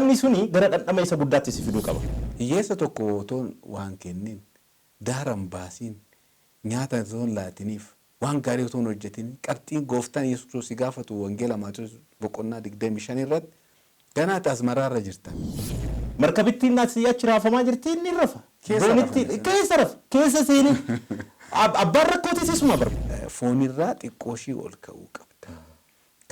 Dhandhamni suni gara dhandhama isa guddaatti si fiduu qaba. Hiyyeessa tokko otoo waa hin kennin, daara hin baasiin, nyaata otoo hin laatiniif, waan gaarii otoo hin hojjetin, qabxiin Gooftaan Yesuus Kiristoos si gaafatu Wangeela Maatewos boqonnaa 25 irratti ganaa ati asmaraa irra jirta. Markabittiin asii achi raafamaa jirti, inni hin rafa. Keessa rafa Doonittiin keessa rafa, keessa seenee. Abbaan rakkootis isuma bar. Foonirraa xiqqooshii ol ka'uu qabda.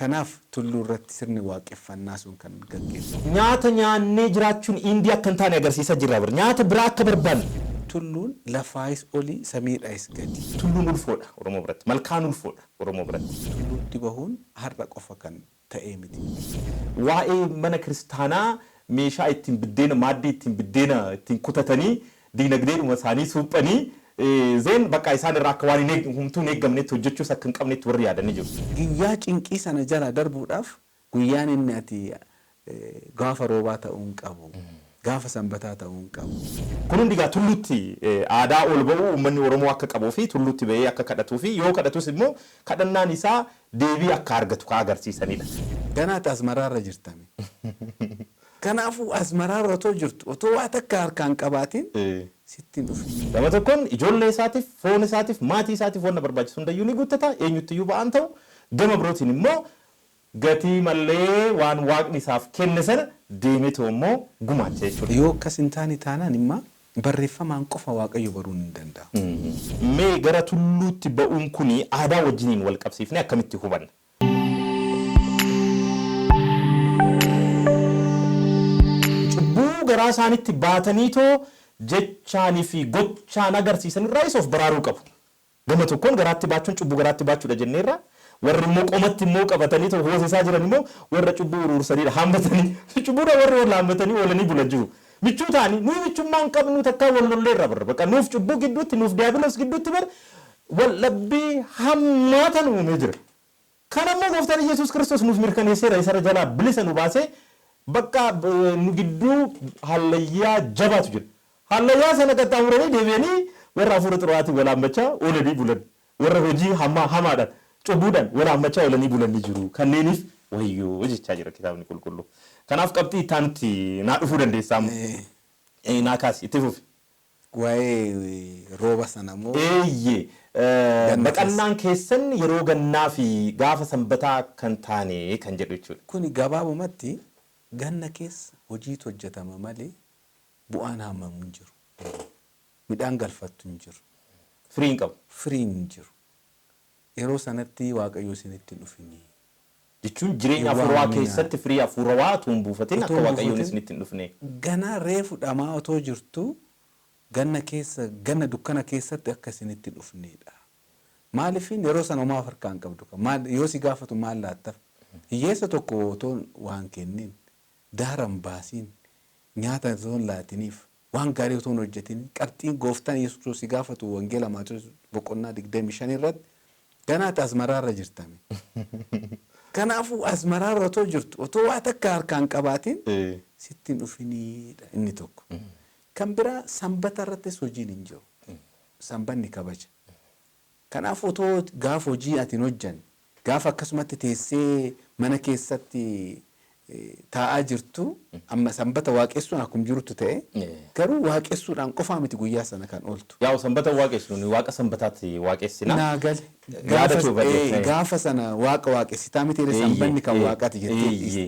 Kanaaf tulluu irratti sirni waaqeffannaa sun kan gaggeeffamu. Nyaata nyaannee jiraachuun iindii akka hin taane agarsiisa jirra bar. Nyaata biraa akka barbaannu. Tulluun lafaayis oli, samiidhaayis gadi. Tulluun ulfoodha Oromoo biratti. Malkaan ulfoodha Oromoo biratti. Tulluutti bahuun har'a qofa kan ta'ee miti. Waa'ee mana kiristaanaa meeshaa ittiin biddeena, maaddii ittiin biddeena ittiin kutatanii diinagdeedhuma isaanii suuphanii then bakka isaan irraa akka waan hin humtuu hin eeggamnetti hojjechuus akka hin qabnetti warri yaadan ni jiru. Guyyaa cinqii sana jalaa darbuudhaaf guyyaan inni ati gaafa roobaa ta'uu hin qabu. Gaafa sanbataa ta'uu hin qabu. Kun hundi egaa tulluutti aadaa ol ba'uu uummanni Oromoo akka qabuu fi tulluutti ba'ee akka kadhatuu fi yoo kadhatus immoo kadhannaan isaa deebii akka argatu ka agarsiisanidha. Ganaa ati asmaraa irra jirtami. Kanaafuu asmaraa irra otoo jirtu, otoo waa takka harkaa hin qabaatin sitti hin dhufin. Gama tokkoon ijoollee isaatiif, foon isaatiif, maatii isaatiif wanna barbaachisu hundayyuu ni guuttata, eenyuttiyyuu ba'aa hin ta'u. Gama birootiin immoo gatii mallee waan Waaqni isaaf kenne sana deemetoo immoo gumaacha jechuudha. Yoo akkas hin taane taanaan immaa barreeffamaan qofa Waaqayyo baruun hin danda'amu. Mee gara tulluutti ba'uun kuni aadaa wajjiniin wal qabsiifnee akkamitti hubanna? Cubbuu garaa isaanitti baataniitoo jechaanii fi gochaan agarsiisan irraayis of baraaruu qabu. Gama tokkoon garaatti baachuun cubbuu garaatti baachuudha jenneerra. Warri immoo qomatti immoo qabataniitoo hoosisaa jiran immoo warra cubbuu uruursaniidha. Haammatanii cubbuudha warri wal haammatanii oolanii bulan jiru. Michuu ta'anii nuyi michummaa hin qabnu takkaa wal lolleerra bar. Bakka nuuf cubbuu gidduutti, nuuf diyaabiloos gidduutti bar wal dhabbii hammaatan uumamee jira. Kana immoo Gooftaan Iyyasuus Kiristoos nuuf mirkaneesseera, isarra jalaa bilisa nu baasee bakka nu gidduu hallayyaa jabaatu jira. Hallayyaa sana qaxxaamuranii deebi'anii warra hafuura xuraa'aatiin wal haammachaa oolanii bulan, warra hojii hamaa hamaadhaan, cubbuudhaan wal haammachaa oolanii bulan ni jiru. Kanneeniif wayyoo jechaa jira Kitaabni Qulqulluu. Kanaaf qabxii itti aanutti naa dhufuu dandeessa amma. Naa kaasi, itti fufi. Waa'ee rooba sana moo? Eeyyee. Ganna keessa. Baqannaan keessan yeroo gannaa fi gaafa Sanbataa akka hin taane kan jedhu jechuudha. Kuni gabaabumatti ganna keessa hojiitu hojjetama malee bu'aan haamamu hin jiru. Midhaan galfattu hin jiru. Firii hin qabu. Firiin hin jiru. Yeroo sanatti Waaqayyo isinitti hin dhufinii. Jechuun jireenya Hin hafuurawaa waamaminaa. keessatti firii hafuurawaa utuu hin buufatin Otoo akka hin Waaqayyoon buufatin isinitti hin dhufne. Ganaa reefu dhamaa otoo jirtuu ganna keessa ganna dukkana keessatti akka isinitti hin dhufneedha. Maaliifin yeroo sana homaa of harkaa hin qabdu. Maal yoo si gaafatu maal laattaf? Hiyyeessa tokko otoo waa hin kennin, daara hin baasiin, nyaata otoo hin laatiniif, waan gaarii otoo hin hojjetin, qabxiin Gooftaan Yesuus Kiristoos si gaafatu Wangeela Maatewos boqonnaa 25 irratti ganaa ati asmaraa irra jirtami. Kanaafuu asmaraa irra otoo jirtu, otoo waa takka harkaa hin qabaatin sitti hin dhufiniidha inni tokko. Kan biraa sanbata irrattis hojiin hin jiru. Sanbanni kabaja. Kanaaf otoo gaafa hojii ati hin hojjanne, gaafa akkasumatti teessee mana keessatti taa'aa jirtu, amma sanbata waaqessuun akkuma jirutti ta'e, garuu waaqessuudhaan qofaa miti guyyaa sana kan ooltu. Yaa'u sanbata hin waaqessinu, nuyi waaqa sanbataatti waaqessina. Naa gale. Yaada Gaafa kee hubadhe. gaafa sana waaqa waaqessitaa miti sanbanni kan waaqaati jettee dhiiste.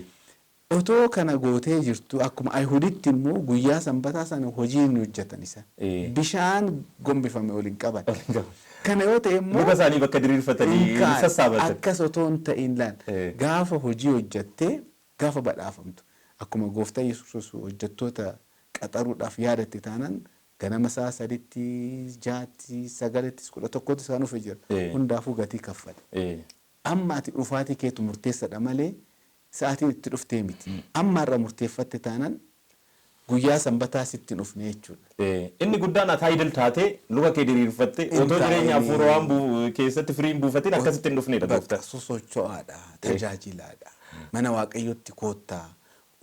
Otoo kana gootee jirtuu akkuma Ayihuditti immoo guyyaa Sanbataa sana hojii hin hojjetan isaan. Bishaan gombifame ol hin qaban. Kana yoo ta'e immoo Luka isaanii bakka diriirfatanii hin kaa'an. sassaabatan. Akkas otoo hin ta'in laal. Gaafa hojii hojjettee gaafa badhaafamtu akkuma Gooftaa Yesuus Kiristoos hojjettoota qaxaruudhaaf yaadatte taanaan ganama sa'a saditti, ja'atti, sagalittis, 11ttis kan dhufe jira. Hundaafuu gatii kaffale. Amma ati dhufaatii keetu murteessadha malee sa'aatiin itti dhuftee miti. Amma har'a murteeffatte taanan guyyaa Sanbataa sitti hin dhufne jechuudha. Inni guddaan ati idle taatee luka kee diriirfatte Hin otoo jireenya taa'inii. hafuurawaan keessatti firii hin buufatin akkasitti hin dhufnedha Bakka gooftaan. sosocho'aadha, tajaajilaadha. Mana Waaqayyootti koottaa,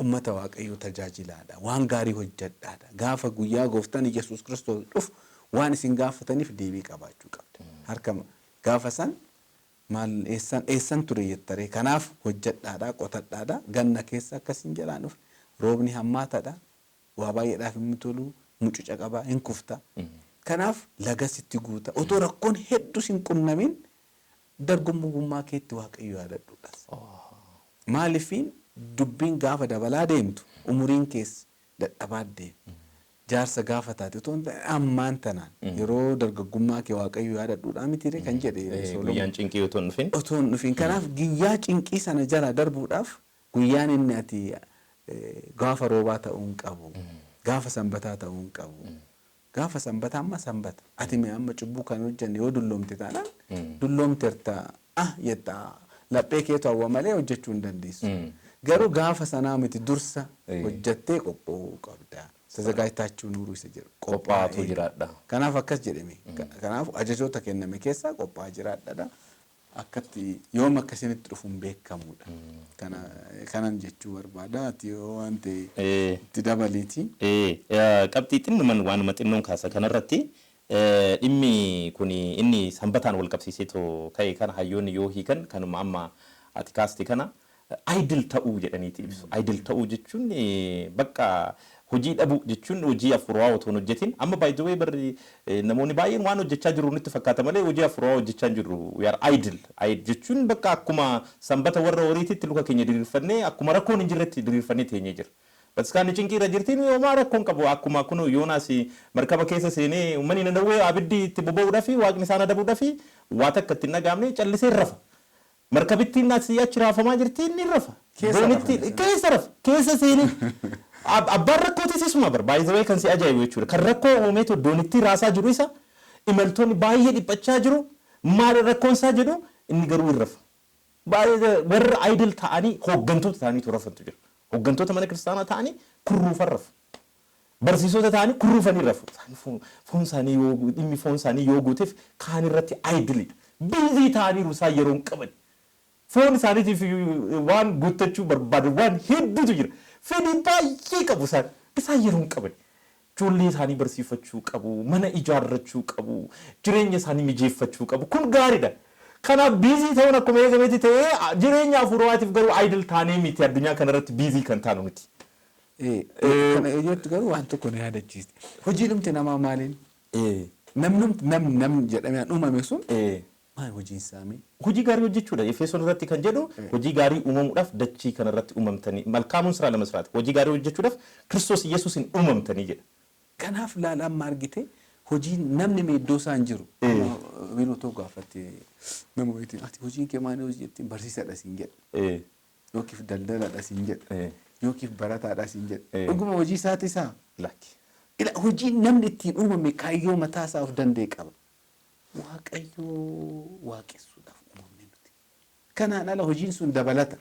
ummata Waaqayyoo tajaajilaadha, waan gaarii hojjedhaadha. Gaafa guyyaa Gooftaan Iyyasuus Kiristoos dhufu waan isin gaafataniif deebii qabaachuu qabda. Harka gaafa san Maal eessan eessan ture jettaree? Kanaaf hojjadhaadha, qotadhaadha, ganna keessa akka isin jalaa hin dhufne, Roobni hammaataadha. Waa baay'eedhaaf hin tolu, mucuca qaba, hin kufta. Kanaaf lagas itti guuta. Otoo rakkoon hedduu sin qunnamin dargaggummaa keetti Waaqayyo yaadadhuudhas. Maaliifiin dubbiin gaafa dabalaa deemtu umuriin keessa dadhabaa deema. Jaarsa gaafa taate otoo hin taane ammaan tanaan yeroo dargaggummaa kee Waaqayyo yaadadhuudhaa mitiire kan jedhe Solomoon. Guyyaan cinqii otoo hin dhufin. Otoo hin dhufin. Kanaaf guyyaa cinqii sana jala darbuudhaaf guyyaan inni ati gaafa roobaa ta'uu hin qabu. Gaafa sanbataa ta'uu hin qabu. Gaafa sanbataa amma sanbata. Ati mee amma cubbuu kan hojjenne yoo dulloomte taanaan dulloomterta ah jetta laphee keetu hawwa malee hojjechuu hin dandeessu. Garuu gaafa sanaa miti dursa hojjettee qophaa'uu qabda. ተዘጋጅታችሁ ኑሩ isa jedhu. Qophaa'aatu jiraadha. Kanaaf akkas jedhame. Kanaaf ajajoota kenname keessaa qophaa'aa jiraadha. Akkatti yoom akkasinitti dhufuun beekamudha. Kanan jechuu barbaada. Ati yoo waan ta'e itti dabaliiti. Qabxii xinnuman waanuma xinnoon kaasa kanarratti dhimmi kun inni sanbataan wal qabsiiseetoo ka'e kana hayyoonni yoo hiikan kanuma amma ati kaaste kana idle ta'uu jedhaniiti ibsu. Idle ta'uu jechuun bakka hojii dhabuu jechuun hojii afuuraa otoo hin hojjetin amma by the way barri namoonni baay'een waan hojjechaa jiru nutti fakkaata malee hojii afuuraa hojjechaa hin jirru. We are idle. Idle jechuun bakka akkuma sanbata warra horiititti luka keenya diriirfannee akkuma rakkoon hin jirretti diriirfannee teenyee jira. Bataskaanni cinqii irra jirtiin homaa rakkoon qabu akkuma kun Yoonaas markaba keessa seenee uummanni Nanawwee abiddi itti boba'uudhaa fi waaqni isaan adabuudhaa fi waa takka itti hin dhaga'amne callisee rafa. Markabittiin asii achi raafamaa jirti inni rafa. Keessa Doonitti rafa. Keessa rafa. Keessa seenee. Abbaan rakkootis isuma bar baay'ee kan si ajaa'ibu jechuudha. Kan rakkoo uumeetu doonitti raasaa jiru isa imaltoonni baay'ee dhiphachaa jiru maal rakkoon isaa jedhu inni garuu hin rafa. Baay'ee warra idle ta'anii hooggantoota ta'aniitu rafantu jira. Hooggantoota mana kiristaanaa ta'anii kurruufan rafu. Barsiisota ta'anii kurruufanii rafu. Isaan foon isaanii yoo dhimmi foon isaanii yoo guuteef kaan irratti idleidha. Busy ta'aniiru isaan yeroo hin qaban. Foon isaaniitiif waan guuttachuu barbaadan waan hedduutu jira. Fedhii baay'ee qabu isaan. Isaan yeroo hin qaban. Ijoollee isaanii barsiifachuu qabu, mana ijaarrachuu qabu, jireenya isaanii mijeeffachuu qabu. Kun gaariidha. Kanaaf busy ta'uun akkuma eegametti ta'ee jireenya hafuuraatiif garuu idle taanee miti addunyaa kanarratti busy kan taanu miti. Kana iyyootti garuu waan tokko na yaadachiiste. Hojii dhumti namaa maaliin? Namni namni namni jedhamee uumame sun maal hojiin isaa mee? Hojii gaarii hojjechuudha. Efesoon irratti kan jedhu hojii gaarii uumamuudhaaf dachii kanarratti uumamtanii malkaamuun siraa lama siraati. Hojii gaarii hojjechuudhaaf Kiristoos Yesuusin uumamtanii jedha. Kanaaf laala amma argite hojii namni mee iddoo isaa hin jiru. Yeroo tokko gaafatte nama wayitiin ati hojiin kee maali hojii jettiin barsiisaadha siin jedha. Yookiif daldaladha siin jedha. Yookiif barataadha siin jedha. Dhuguma hojii isaati isaa. Lakki. Ila hojii namni ittiin uumame kaayyoo mataa isaa of danda'e qaba. Waaqayyoo waaqessuudhaaf uumamne nuti. Kanaan ala hojiin sun dabalata.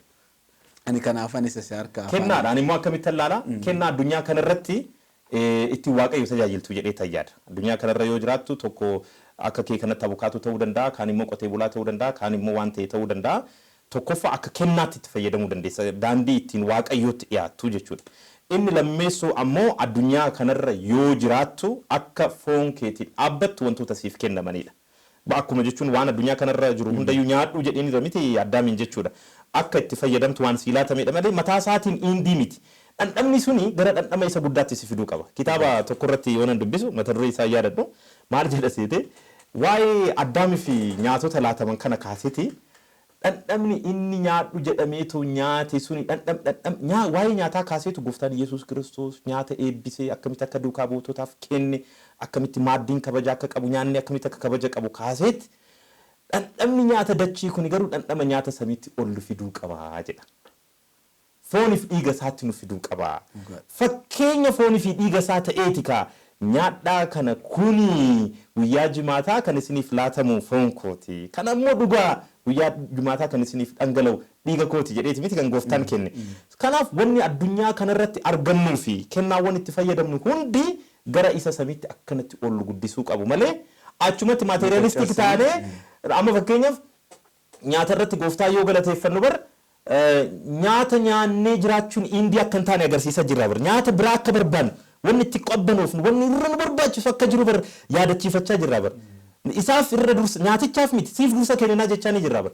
Ani kanaafan isa si harkaa afaan. Kennaadha. Ani immoo akkamitti ilaala? Kennaa addunyaa kanarratti ittiin Waaqayyo tajaajiltu jedhee tayyaada. Addunyaa kanarra yoo jiraattu tokko akka kee kanatti abukaatoo ta'uu danda'a, kaan immoo qotee bulaa ta'uu danda'a, kaan immoo waan ta'e ta'uu danda'a. Tokkoffaa akka kennaatti itti fayyadamuu dandeessa. Daandii ittiin Waaqayyootti dhiyaattu jechuudha. Inni lammeessoo ammoo addunyaa kanarra yoo jiraattu akka foon keetiin dhaabbattu wantoota siif kennamanidha. Akkuma jechuun waan addunyaa kanarra jiru hundayyuu nyaadhu jedheen irra miti Addaamiin jechuudha. Akka itti fayyadamtu waan sii laatamedha malee mataa isaatiin indii miti. Dhandhamni suni gara dhandhama isa guddaatti si fiduu qaba. Kitaaba tokko irratti yoo nan dubbisu mata duree isaa yaadadhu maal jedha seete waa'ee Addaamii fi nyaatota laataman kana kaaseti dhandhamni inni nyaadhu jedhameetu nyaate suni dhandham dhandham waa'ee nyaataa kaaseetu gooftaan Yesuus Kiristoos nyaata eebbisee akkamitti akka duukaa buutotaaf kenne akkamitti maaddiin kabaja akka qabu nyaanni akkamitti akka kabaja qabu kaaseeti dhandhamni nyaata dachii kuni garuu dhandhama nyaata samiitti ol nu fiduu qabaa jedha. Fooniif dhiiga isaatti nu fiduu qabaa. Fakkeenya foonii fi dhiiga isaa ta'eeti kaa nyaadhaa kana kuni guyyaa jimaataa kan isiniif laatamu foon kooti. Kana immoo dhugaa guyyaa jimaataa kan isiniif dhangala'u dhiiga kooti jedheeti miti kan gooftaan kenne. Kanaaf wanni addunyaa kanarratti argannuu fi kennaawwan itti fayyadamnu hundi gara isa samiitti akkanatti ol guddisuu qabu malee achumatti materialistic taanee amma fakkeenyaaf nyaata irratti gooftaa yoo galateeffannu bar nyaata nyaannee jiraachuun indii akka hin taane agarsiisa jirra bar nyaata biraa akka barbaannu wanni itti qabbanoofnu wanni irra nu barbaachisu akka jiru bar yaadachiifachaa jirra bar isaaf irra dursa nyaatichaaf miti siif dursa kenninaa jechaa ni jirra bar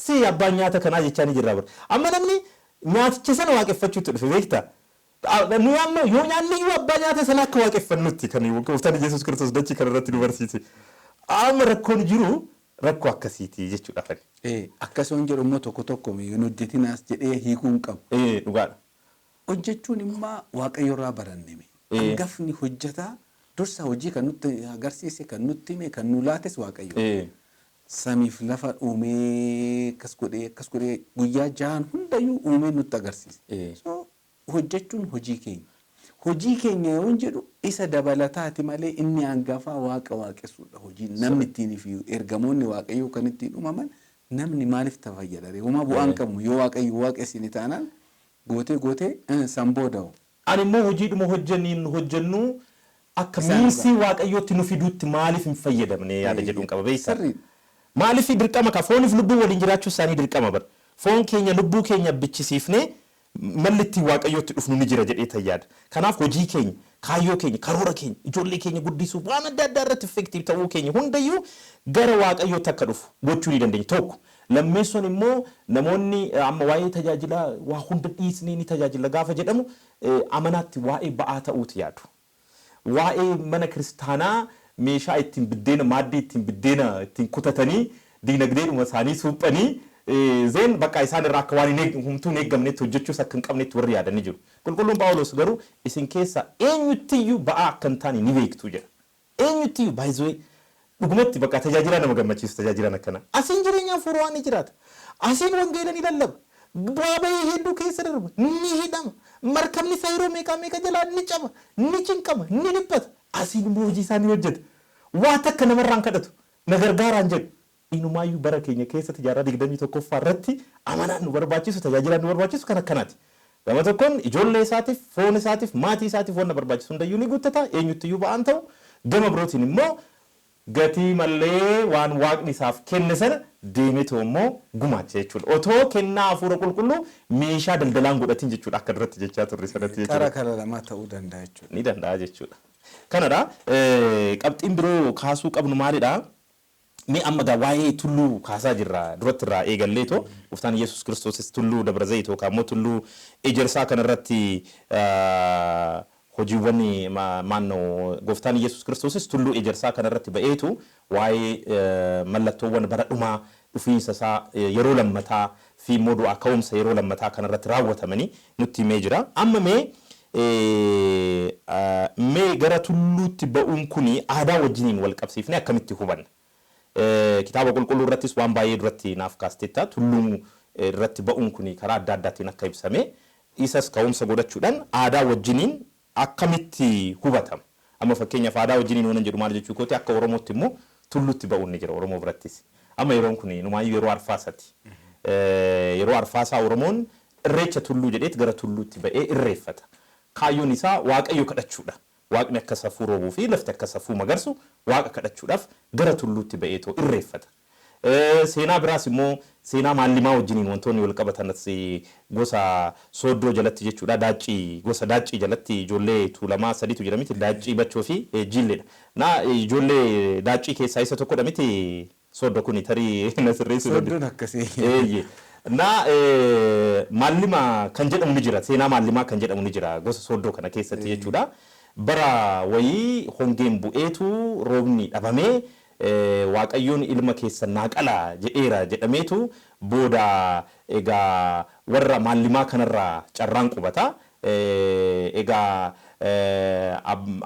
si abbaan nyaata kanaa jechaa ni jirra bar amma namni nyaaticha sana waaqeffachuutti dhufe beektaa. Nuyi amma yoo nyaanne iyyuu abbaa nyaata sana akka waaqeffannutti kan gooftaan Yesuus Kiristoos dachii kana irratti nu barsiise. Amma rakkoon jiru rakkoo akkasiiti jechuudha. Akkasuma jedhu immoo tokko tokko hin hojjetinaas jedhee hiikuu hin qabu. Dhugaadha. Hojjechuun immoo Waaqayyo irraa baranneme. Hangafni hojjetaa dursa hojii kan nutti agarsiise, kan nutti hime, kan nu laates Waaqayyo. Samiif lafa uumee akkas godhee akkas godhee guyyaa jahan hundayyuu uumee nutti agarsiise. So hojjechuun hojii keenya. Hojii keenya yoo jedhu isa dabalataati malee inni hangafaa Waaqa waaqessuudha. Hojii namni ittiin fi ergamoonni Waaqayyoo kan ittiin uumaman namni maaliif tafayyadare? Homaa bu'aan qabu yoo Waaqayyo waaqessine taanaan gootee gootee san booda'u. Ani immoo hojiidhuma hojjennu akka miinsii Waaqayyootti nu fiduutti maaliif hin fayyadamne yaada jedhuun qaba beektaa? Maaliif dirqama ka fooniif lubbuu waliin jiraachuu isaanii dirqama bara. Foon keenya lubbuu keenya bichisiifnee malli ittiin Waaqayyootti dhufnu ni jira jedhee tayyaada. Kanaaf hojii keenya, kaayyoo keenya, karoora keenya, ijoollee keenya guddisuuf waan adda addaa irratti effective ta'uu keenya hundayyuu gara Waaqayyootti akka dhufu gochuu ni dandeenya. Tokko. Lammeessoon immoo namoonni amma waa'ee tajaajilaa waa hunda dhiisnee ni tajaajila gaafa jedhamu amanaatti waa'ee ba'aa ta'uuti yaadu. Waa'ee mana kiristaanaa meeshaa ittiin biddeena maaddii ittiin biddeena ittiin kutatanii diinagdeedhuma isaanii suuphanii zeen bakka isaan irraa akka waan humtuu hin eeggamnetti hojjechuus akka hin qabnetti warri yaadanii jiru. Qulqulluun Phaawulos garuu isin keessa eenyuttiyyuu ba'aa akka hin taane ni beektu jedha. Eenyuttiyyuu baay'ee dhugumatti bakka tajaajilaa nama gammachiisu tajaajilaan akkana. Asiin jireenya hafuuraa waan ni jiraata. Asiin wangeela ni lallaba. Bu'aa bahii hedduu keessa darba. Ni hidhama. Markabni isaa yeroo meeqa meeqa jalaa ni caba. Ni cinqama. Ni dhiphata. Asiin immoo hojii isaa ni hojjeta. Waa takka namarraan kadhatu. Na gargaaraan jedhu. Inumaayyuu bara keenya keessatti jaarraa 21ffaa irratti amanaan nu barbaachisu tajaajilaan nu barbaachisu kan akkanaati. Gama tokkoon ijoollee isaatiif, foon isaatiif, maatii isaatiif wanna barbaachisu hundayyuu ni guuttata. Eenyuttiyyuu ba'aan ta'u. Gama birootiin immoo gatii malee waan Waaqni isaaf kenne sana deemeetoo immoo gumaacha jechuudha. Otoo kennaa hafuura qulqulluu meeshaa daldalaan godhatin jechuudha akka duratti jechaa turre sanatti jechuudha. Qara kara lamaa ta'uu danda'a jechuudha. Ni danda'a jechuudha. Kanadha. Qabxiin biroo kaasuu qabnu maalidha? Mee amma gaa waa'ee tulluu kaasaa jirra duratti irraa eegalleetoo gooftaan Yesuus Kiristoosis tulluu Dabra Zayit yookaan immoo tulluu Ejersaa kanarratti hojiiwwan maannoo gooftaan Yesuus Kiristoosis tulluu Ejersaa kanarratti ba'eetu waa'ee mallattoowwan bara dhumaa dhufiinsa isaa yeroo lammataa fi immoo du'aa ka'umsa yeroo lammataa kanarratti raawwatamanii nutti himee jira. Amma mee gara tulluutti ba'uun kuni aadaa wajjiniin wal qabsiifnee akkamitti hubanna? Kitaaba qulqulluu irrattis waan baay'ee duratti naaf kaastetta. Tulluu irratti ba'uun kuni karaa adda addaatiin akka ibsame isas ka'umsa godhachuudhaan aadaa wajjiniin akkamitti hubatama? Amma fakkeenyaaf aadaa wajjiniin waan jedhu maal jechuu kooti akka Oromootti immoo tulluutti ba'uun ni jira Oromoo birattis. Amma yeroon kun numaayyuu yeroo arfaasaati. Yeroo arfaasaa Oromoon irreecha tulluu jedheet gara tulluutti ba'ee irreeffata. Kaayyoon isaa Waaqayyo kadhachuudha. Waaqni akka safuu roobuu fi lafti akka safuu magarsu Waaqa kadhachuudhaaf gara tulluutti ba'eetoo irreeffata. Seenaa biraas immoo seenaa maallimaa wajjiniin wantoonni wal qabatan gosa sooddoo jalatti jechuudha. Daaccii gosa daaccii jalatti ijoollee tuulamaa sadiitu jira miti daaccii bachoo fi jiilleedha. Na ijoollee daaccii keessaa isa tokkodha miti sooddoo kuni tarii na sirreessuu dandeenya. Sooddoon akkasii. Na maallima kan jedhamu ni jira. Seenaa maallimaa kan jedhamu ni jira gosa sooddoo kana keessatti jechuudha. Bara wayii hongeen bu'eetu roobni dhabamee Waaqayyoon ilma keessan naa qalaa jedheera jedhameetu booda egaa warra maallimaa kanarraa carraan qubata. Egaa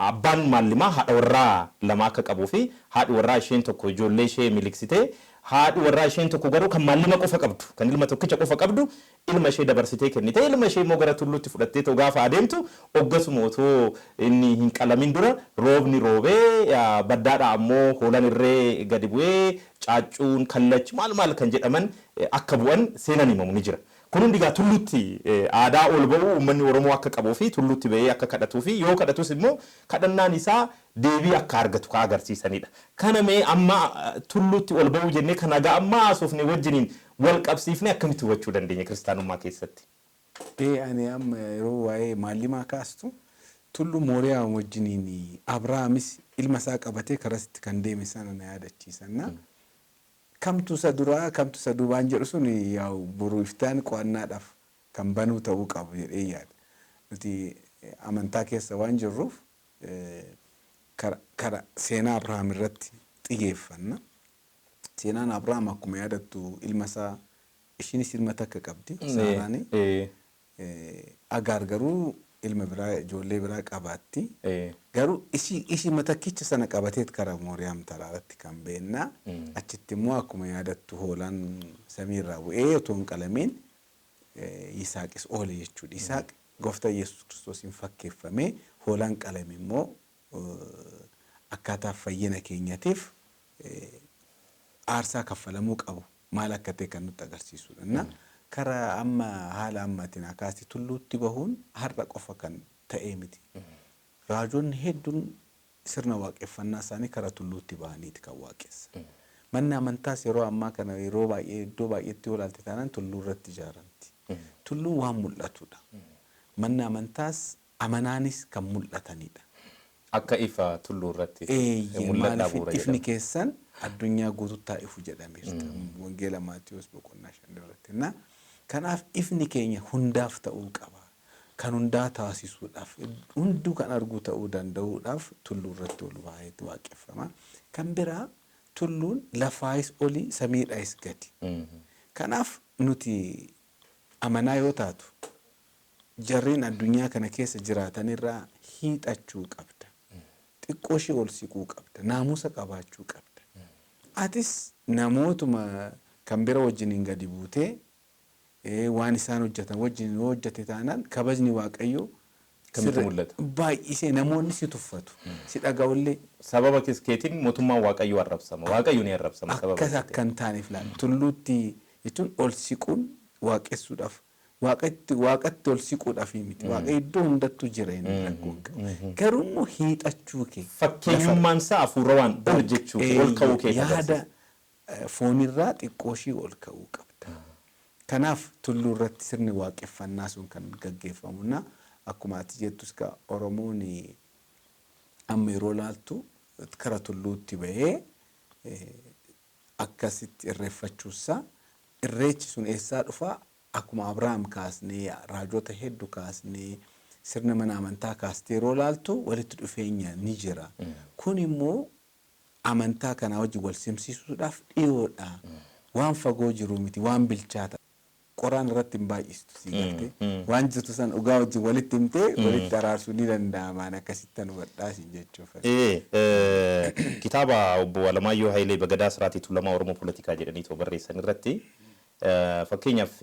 abbaan maallimaa haadha warraa lama akka qabuu fi haadhi warraa isheen tokko ijoollee ishee miliksitee haadhi warraa isheen tokko garuu kan maallima qofa qabdu kan ilma tokkicha qofa qabdu ilma ishee dabarsitee kennite ilma ishee immoo gara tulluutti fudhattee ta'u gaafa adeemtu oggasuma otoo inni hin qalamin dura roobni roobee baddaadhaa ammoo hoolaan irree gadi bu'ee caaccuun kallachi maal maal kan jedhaman akka bu'an seenan himamu ni jira. Kun hundi egaa tulluutti aadaa ol ba'uu uummanni Oromoo akka qabuu fi tulluutti ba'ee akka kadhatuu fi yoo kadhatus immoo kadhannaan isaa deebii akka argatu ka agarsiisanidha. Kana mee amma tulluutti ol ba'uu jennee kan haga ammaa haasofne wajjiniin wal qabsiifnee akkamitti hubachuu dandeenya kiristaanummaa keessatti? Ani amma yeroo waa'ee maallimaa kaastu tulluu Mooriyaa wajjiniin Abrahaamis ilma isaa qabatee karasitti kan deeme sana na yaadachiisanna. Kamtu isa duraa kamtu isa duubaan jedhu sun yaa'u boruu iftaan qo'annaadhaaf kan banuu ta'uu qabu jedhee yaada. Nuti Amantaa keessa waan jirruuf kara seenaa Abrahaam irratti xiyyeeffanna. Seenaan Abrahaam akkuma yaadattu ilma isaa, ishiinis ilma takka qabdi, Saaraani. Agaar garuu ilma biraa, ijoollee biraa qabaatti. Garuu ishii matakkicha sana qabateet karaa Mooriyaam taraaratti kan beennaa. Achitti immoo akkuma yaadattu hoolaan samiirraa bu'ee otoo hin qalamiin Yisaaqis oole jechuudha. Yisaaq gooftaa Yesuus Kiristoosiin fakkeeffamee, hoolaan qalame immoo akkaataa fayyina keenyatiif aarsaa kaffalamuu qabu maal akka ta'e kan nutti agarsiisudha. Na karaa amma haala ammaatiin akaasii tulluutti bahuun har'a qofa kan ta'ee miti. Raajonni hedduun sirna waaqeffannaa isaanii karaa tulluutti bahaniiti kan waaqessan. Manni amantaas yeroo ammaa kana yeroo baay'ee iddoo baay'eetti yoo ilaalte taanaan tulluu irratti ijaaramti. Tulluun waan mul'atudha. Manni amantaas amanaanis kan mul'atanidha. Akka ifa tulluu irratti mul'adhaa maaliif bu'uura ifni jedhama. Keessan addunyaa guututti haa ifu jedhameera. Wangeela Maatiyuus boqonnaa 5 irratti. Na kanaaf ifni keenya hundaaf ta'uu qaba. Kan hundaa taasisuudhaaf, hunduu kan argu ta'uu danda'uudhaaf tulluu irratti ol baay'eetti waaqeffama. Kan biraa tulluun lafaayis olii, samiidhaayis gadi. Kanaaf nuti amanaa yoo taatu jarreen addunyaa kana keessa jiraatanirraa hiixachuu qabda. Xiqqoo ishee ol siquu qabda. Naamusa qabaachuu qabda. Atis namootuma kan bira wajjiniin gadi buutee waan isaan hojjetan wajjin yoo hojjete taanaan kabajni Waaqayyoo Kamitti mul'ata? Baay'isee namoonni si tuffatu. Si dhaga'ullee. Sababa keetiin mootummaan Waaqayyoo arrabsama. Waaqayyo ni arrabsama sababa Akkas keetiin. akka hin taaneef laala. Tulluutti jechuun ol siquun waaqessuudhaaf, waaqatti ol siquudhaaf miti. Waaqa iddoo hundattuu jira, inni rakkoo hin qabu. Garuu immoo hiixachuu kee. Fakkeenyummaan isaa hafuura waan ol jechuu kee, ol ka'uu kee yaada agarsiisa. Foonirraa xiqqoo ishii ol ka'uu qabda. Kanaaf tulluu irratti sirni waaqeffannaa sun kan gaggeeffamu na akkuma ati jettus ka Oromoon amma yeroo laaltu kara tulluutti bahee akkasitti irreeffachuusaa, irreechi sun eessaa dhufaa? Akkuma Abrahaam kaasnee, raajota hedduu kaasnee, sirna mana amantaa kaastee yeroo laaltu walitti dhufeenya ni jira. Kun immoo amantaa kanaa wajjin wal simsiisuudhaaf dhiyoodha. Waan fagoo jiru miti, waan bilchaata. Qoraan irratti hin baay'istu, si galtee. Waan jirtu san dhugaa wajjin walitti himtee walitti araarsuu ni danda'amaan akkasittan hubadhaa siin jechuuf. Kitaaba obbo Alamaayyoo Hayilee Bagadaa Siraatii Tuulamaa Oromoo Poolitikaa jedhanii too barreessan irratti, fakkeenyaaf,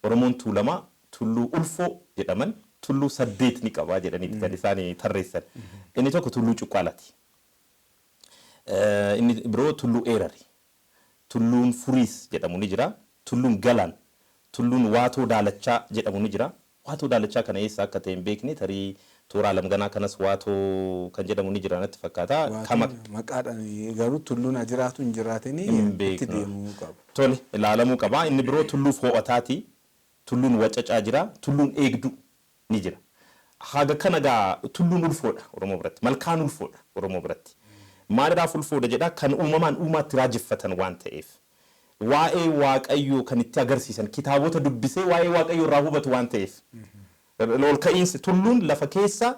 Oromoon Tuulamaa tulluu ulfoo jedhaman tulluu 8 ni qabaa jedhaniiti kan isaan tarreessan. Inni tokko Tulluu Cuqqaalaati. Inni biroo Tulluu Eerari. Tulluun Furiis jedhamu ni jira. Tulluun Galaan. Tulluun Waatoo Daalachaa jedhamu ni jira. Waatoo Daalachaa kana eessa akka ta'e hin beekne, tarii toora alamganaa kanas Waatoo kan jedhamu ni jira natti fakkaata. Kama Waatoon maqaadhaan garuu tulluun haa jiraatu hin jiraatinii hin itti beeknu. deemuu qabu. Tole, ilaalamuu qaba. Inni biroo Tulluu Foo'ataati. Tulluun Wacacaa jira. Tulluun Eegduu ni jira. Haga kana gaa tulluun ulfoodha Oromoo biratti. Malkaan ulfoodha Oromoo biratti. Maalidhaaf ulfoodha jedha? Kan uumamaan uumaatti raajeffatan waan ta'eef. Waa'ee Waaqayyoo kan itti agarsiisan, kitaabota dubbisee waa'ee Waaqayyoo irraa hubatu waan ta'eef. Ol ka'iinsi tulluun lafa keessa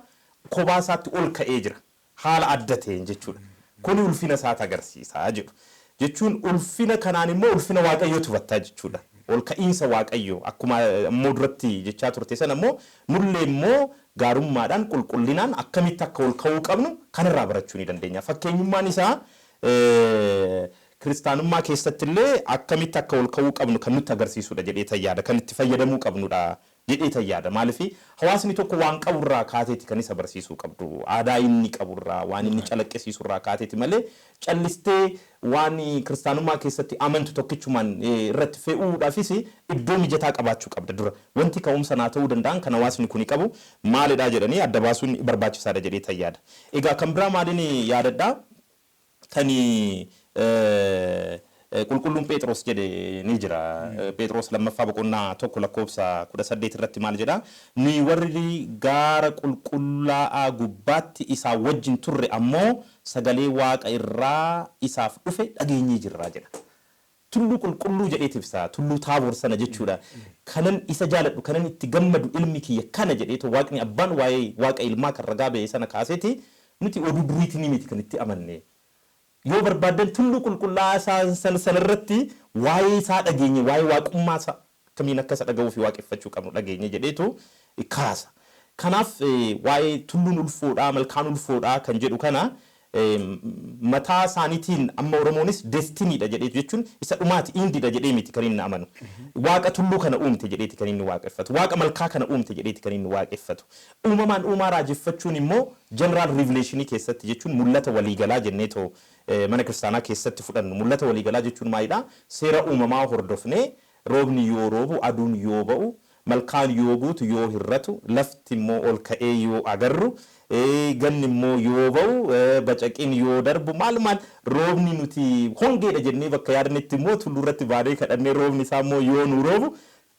kophaa isaatti ol ka'ee jira. Haala adda ta'een jechuudha. Kuni ulfina isaati agarsiisa jedhu. Jechuun ulfina kanaan immoo ulfina Waaqayyootu hubattaa jechuudha. Ol ka'iinsa Waaqayyoo akkuma immoo duratti jechaa turte sana immoo nullee immoo gaarummaadhaan, qulqullinaan akkamitti akka ol ka'uu qabnu kanarraa barachuu ni dandeenya. Fakkeenyummaan isaa kiristaanummaa keessatti illee akkamitti akka ol ka'uu qabnu kan nutti agarsiisudha jedhee yaada. Kan itti fayyadamuu qabnudha jedhee yaada. Maaliif, hawaasni tokko waan qaburraa kaateeti kan isa barsiisuu qabdu. Aadaa inni qaburraa, waan inni calaqqisiisurraa kaateeti malee callistee waan kiristaanummaa keessatti amantu tokkichumaan irratti fe'uudhaafis iddoo mijataa qabaachuu qabda dura. Wanti ka'umsa naa ta'uu danda'an kan hawaasni kuni qabu maalidha jedhanii adda baasuun barbaachisaadha jedhee yaada. Egaa kan biraa maaliin yaadadhaa? Kan qulqulluun Phexros jedhe ni jira. Phexros lammaffaa boqonnaa 1 lakkoofsa 18 irratti maal jedhaa? "Nuyi warri gaara qulqullaa'aa gubbaatti isaa wajjin turre ammoo sagalee Waaqa irraa isaaf dhufe dhageenyee jirra" jedha. Tulluu qulqulluu jedheet ibsa. Tulluu Taaboor sana jechuudha. Kanan isa jaaladhu, kanan itti gammadu ilmi kiyya kana jedheetu Waaqni abbaan waa'ee Waaqa ilmaa kan ragaa ba'e sana kaaseeti nuti oduu duriitiin miti kan itti amanne. Yoo barbaaddan tulluu qulqullaa'aa isaa sana sanarratti waa'ee isaa dhageenye, waa'ee waaqummaa isaa akkamiin akka isa dhaga'uu fi waaqeffachuu qabnu dhageenye jedheetu kaasa. Kanaaf waa'ee tulluun ulfoodhaa, malkaan ulfoodhaa kan jedhu kana mataa isaaniitiin amma Oromoonis destinydha jedheetu jechuun isa dhumaati, endiidha jedhee miti kan inni amanu. Waaqa tulluu kana uumte jedheeti kan inni waaqeffatu. Waaqa malkaa kana uumte jedheeti kan inni waaqeffatu. Uumamaan uumaa raajeffachuun immoo general revelationii keessatti jechuun mul'ata waliigalaa jenneetoo mana kiristaanaa keessatti fudhannu. Mul'ata waliigalaa jechuun maalidhaa? Seera uumamaa hordofnee roobni yoo roobu, aduun yoo ba'u, malkaan yoo guutu, yoo hirratu, lafti immoo ol ka'ee yoo agarru, ganni immoo yoo ba'u, bacaqiin yoo darbu, maal maal, roobni nuti hongeedha jennee bakka yaadnetti immoo tulluu irratti baanee kadhannee roobni isaa immoo yoo nu roobu,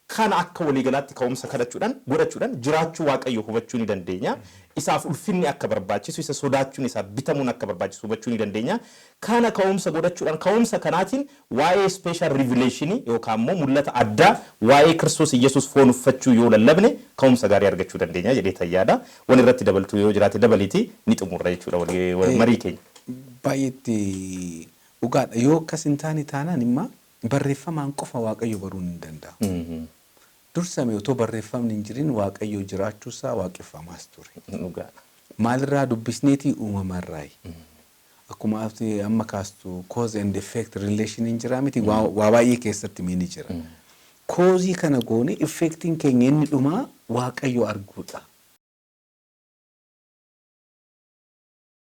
kana akka waliigalaatti ka'umsa kadhachuudhaan godhachuudhaan jiraachuu Waaqayyo hubachuu ni dandeenya. Isaaf ulfinni akka barbaachisu, isa sodaachuun, isaaf bitamuun akka barbaachisu hubachuu ni dandeenya. Kana ka'umsa godhachuudhaan, ka'umsa kanaatiin waa'ee special revelationii yookaan immoo mul'ata addaa waa'ee Kiristoos Iyyasuus foon uffachuu yoo lallabne ka'umsa gaarii argachuu dandeenya jedhee tayyaadha. Waan irratti dabaltu yoo jiraate dabaliiti ni xumurra jechuudha marii keenya. Baay'eetti dhugaadha. Yoo akkas hin taane taanaan immoo barreeffamaan qofa Waaqayyo baruun hin danda'amu. Dursame otoo barreeffamni hin jirin Waaqayyo jiraachuusaa waaqeffamaas ture. Maalirraa dubbisneetii? Uumamarraayi. Akkuma ati amma kaastu cause and effect relation hin jira miti, waa baay'ee keessatti ni jira. Causeii kana goone effectiin keenya inni dhumaa Waaqayyo arguudha.